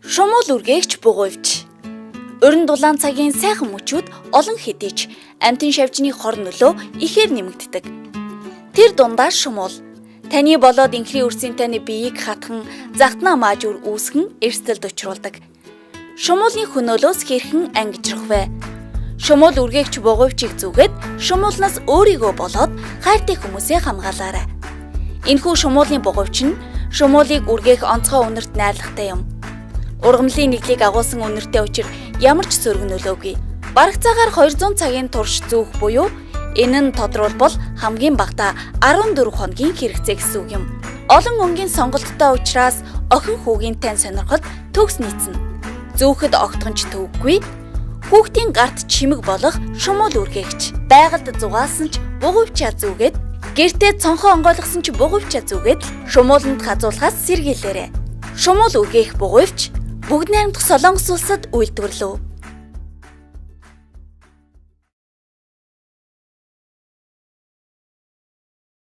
Шумуул үргээгч бугуйвч. Уран дулаан цагийн сайхан мөчүүд олон хэдий ч амьтан шавжны хор нөлөө ихээр нэмэгддэг. Тэр дундаа шумуул таны болоод инхрийн үрсийн таны биеийг хатхан загтнаа мааж үр үүсгэн эрсдэлд учруулдаг. Шумуулны хөнөөлөөс хэрхэн ангижрах вэ? Шумуул үргээгч бугуйвчийг зүгээд шумуулнаас өөрийгөө болоод хайртай хүмүүсээ хамгаалаарай. Энэхүү шумуулын бугуйвч нь шумуулыг үргээх онцгой үнэрт найрлагатай юм. Ургамлын нэгдлийг агуулсан үнэртэй учир ямар ч сөрөг нөлөөгүй. Барагцаагаар 200 цагийн турш зүүх буюу энэ нь тодруулбал хамгийн багадаа 14 хоногийн хэрэгцээ гэсэн үг юм. Олон өнгийн сонголттой учраас охин хүүгийн тань сонирхолд төгс нийцнэ. Зүүхэд огтхон ч төвөггүй. Хүүхдийн гарт чимэг болох шумуул үргээгч. Байгальд зугаалсан ч бугуйвчаа зүүгээд, гэртээ цонхоо онгойлгосон ч бугуйвчаа зүүгээд шумууланд хазуулахаас сэргийлээрэй. Шумуул үргээх бугуйвч бүгд найрамдах Солонгос улсад үйлдвэрлэв.